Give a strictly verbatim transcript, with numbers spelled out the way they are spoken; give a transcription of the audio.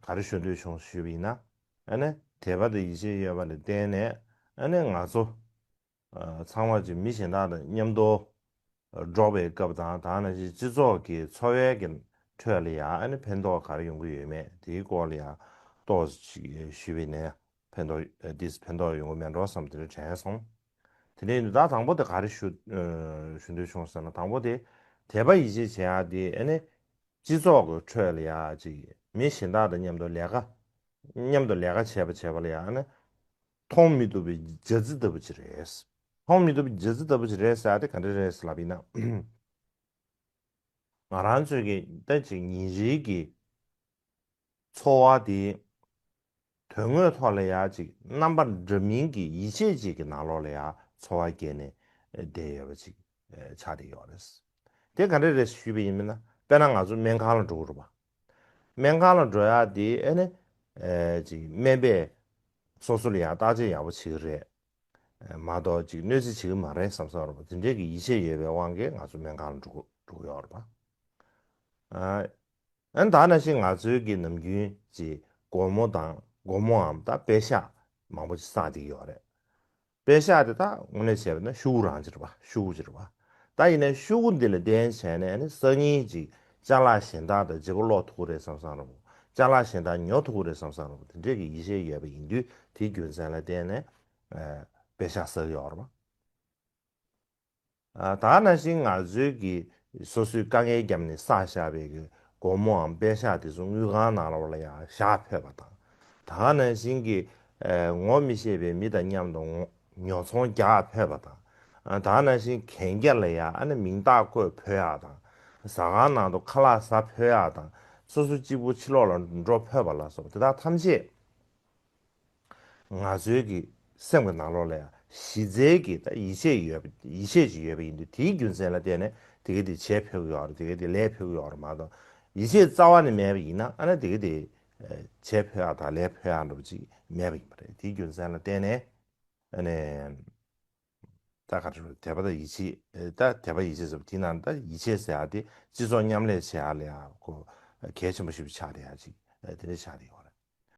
ག་རེ་ཞུ་འདོད་བྱུང་ཞུས་པ་ཡིན་ན། ཨ་ནི་དད་པ་དང་ཡིད་ཆེས་ཡོད་པ་ལ་བརྟེན་ནས། ཨ་ནི་ང་ཚོ་ཨ་ཚང་མ་ཅིག་མི་གཞན་དག་དང་མཉམ་དུ་འགྲོགས་པའི་སྐབས་དང་། ད་ནང་བཞིན་སྤྱི་ཚོགས་ཀྱི་འཚོ་བའི་གི་ཁྲོད་ལ་ཡང་ཨ་ནི་ཕན་ཐོགས་ག་རེ་ཡོང་གི་ཡོད་མེད་དེའི་སྐོར་ལ་ཡང་ཏོག་ཙམ་ཅིག་ཞུས་པ་ཡིན་ན། ཕན་ཐོགས་ཨ་འདིས་ཕན་ཐོགས་ཡོང་གི་མེད་འགྲོ་བསམ་དེ་འདྲ་དྲན་སོང་། དེ་ནས་ད་དང་པོ་དེ་ག་རེ་ཞུ་ཨ་ཞུ་འདོད་བྱུང་ཟེར་ན། དང་པོ་དེ་དད་པ་ཡིད་ཆེས་བྱེད་ཡག་དེ་ཨ་ནི་སྤྱི་ཚོགས་ཀྱི་ཁྲོད་ལ་ཡང་ཅིག་མི་གཞན་དག་དང་མཉམ་དུ་ལས་ཀ་མཉམ་དུ་ལས་ཀ་བྱས་པ་བྱས་པ་ལ་ཡང་ཨ་ནི་མཐོང་མི་ཐུབ་པའི་རྒྱ་རྩི་ལྟ་བུ་ཅིག་རེད། མཐོང་མི་ཐུབ་པའི་རྒྱ་རྩི་ལྟ་བུ་ཅིག་རེད་ཟེར་ཡག་དེ་ག་འདྲ་རེད་ཟེར་ལབ་པ་ཡིན་ན། ང་རང་ཚོའི་གི་ད་ཅིག་ཉིན་རེའི་གི་འཚོ་བ་དེ་དོན་དངོས་ཐོག་ལ་ཡང་ཅིག་རྣམ་པ་འདྲ་མིན་གྱི་ཡིད་ཆེས་ཅིག་གི་ནང་ལོགས་ལ་ཡང་འཚོ་བ་སྐྱེལ་ནས་བསྡད་ཡོད་པ་ཅིག་ཆགས་བསྡད་ཡོད་རེད། དེ་ག་འདྲ་རེད་ཞུས་པ་ཡིན་ན། དཔེར་ན་ང་ཚོ་སྨན་ཁང་ལ་འགྲོ་གི་རེད་པ། སྨན་ཁང་ལ་འགྲོ་ཡག་དེ་ཨ་ནི་ཨེ་ཅིག་སྨན་པས་སོ་སོ་ལ་ཡང་བརྟག་དཔྱད་ཡག་པོ་བྱེད་ཀྱི་རེད། ཨེ་མ་གཏོགས་ཅིག་གནོད་འཚེ་བྱེད་ཀྱི་མ་རེད་བསམ་བསམ་རེད་པ། དེ་འདྲའི་གི་ཡིད་ཆེས་ཡོད་པའི་དབང་གིས་ང་ཚོ་སྨན་ཁང་ལ་འགྲོ་གི་འགྲོ་གི་ཡོད་རེད་པ། ཨ་ཨ་ནི་ད་ནང་བཞིན་ང་ཚོའི་གི་ནམ་རྒྱུན་གྱི་སྒོར་མོ་དང་སྒོར་མོའམ་ད་པེ་ཤག་མང་པོ་ཅིག་བསགས་བསྡད་ཀྱི་ཡོད་རེད། པེ་ཤག་དེ་ད་དངོས་གནས་བྱས་པ་ན་ཤོག་གུ་རང་ཅིག་རེད་པ། ཤོག་གུ་ཅིག་རེད་པ། ད་ཡིན་ནའི་ཤོག་གུ་འདི་ལ་བརྟེན་བྱས་ནས་ཨ་ནི་སང་ཉིན་ཅིག་ཅ་ལག་གཞན་དག་དང་བརྗེ་པོ་སློག་ཐུབ་ཀྱི་རེད་བསམ་བསམ་རེད་པ། ཅ་ལག་གཞན་དག་ཉོ་ཐུབ་ཀྱི་རེད་བསམ་བསམ་རེད་པ། དེ་འདྲས་ཀྱི་ཡིད་ཆེས་ཡོད་པ་ཡིན་དུས་དེའི་རྒྱུ་མཚན་ལ་བརྟེན་ནས་ཨ་པེ་ཤག་བསགས་ཀྱི་ཡོད་རེད་པ། ཨ་ད་ནང་བཞིན་ང་ཚོའི་གི་སོ་སོའི་དཀའ་ངལ་བརྒྱབ་ནས་བསགས་བཞག་པའི་གི་སྒོར་མོའམ་པེ་ཤག་དེ་ཚོ་དངུལ་ཁང་ནང་ལོགས་ལ་ཡང་བཞག་ཕོད་པ་དང་། ད་ག་ནང་བཞིན་གྱི་ཨ་ངོ་མི་ཤེས་པའི་མི་དང་མཉམ་དུ་ངོ་ཉོ་ཚོང་རྒྱག་ཕོད་པ་དང་། ཨ་ད་ག་ནང་བཞིན་གན་རྒྱ་ལ་ཡང་ཨ་ནི་མིང་རྟགས་བཀོད་ཕོད་ཡག་དང་། ཟ་ཁང་ནང་དུ་ཁ་ལག་ཟ་ཕོད་ཡག་དང་། སོ་སོ་གཅིག་པུ་ཕྱི་ལོགས་ལ་འགྲོ་ཕོད་པ་ལ་སོགས་པ་དེ་དག་ཐམས་ཅད་ང་ཚོའི་གི་སེམས་ཀྱི་ནང་ལོགས་ལ་ཡང་གཞི་རྩའི་གི་ད་ཡིད་ཆེས་ཡོད་པ། ཡིད་ཆེས་ཅིག་ཡོད་པ་ཡིན་དུས་དེའི་རྒྱུ་མཚན་ལ་བརྟེན་ནས་དེ་ག་དེ་བྱས་ཕོད་ཀྱི་ཡོད་རེད། དེ་ག་དེ་ལས་ཕོད་ཀྱི་ཡོད་རེད་མ་གཏོགས། ཡིད་ཆེས་རྩ་བ་ནས་མེད་པ་ཡིན་ན་ཨ་ནི་དེ་ག་དེ་ཨ་བྱས་ཕོད་ཡག་དང་ལས་ཕོད་ཡག་འདྲ་པོ་ཅིག་མེད་པ་ཡིན་པ་རེད། དེའི་རྒྱུ་མཚན་ལ་བརྟེན་ནས་ཨ་ནི་ད་ག་རེ་རེད། དད་པ་དང་ཡིད་ཆེས། ཨེ་ད་དད་པ་ཡིད་ཆེས་ཟེར་བ་དེའི་ནང་ད་ཡིད་ཆེས་ཟེར་ཡག་དེ་སྤྱི་ཚོགས་མཉམ་ལས་བྱེད་ཡག་ལ་ཡང་ཁོ་གལ་ཆེན་པོ་ཞིག་ཆགས་བསྡད་ཡག་ཅིག་ཨེ་དེ་འདྲ་ཆགས་བསྡད་ཡོད།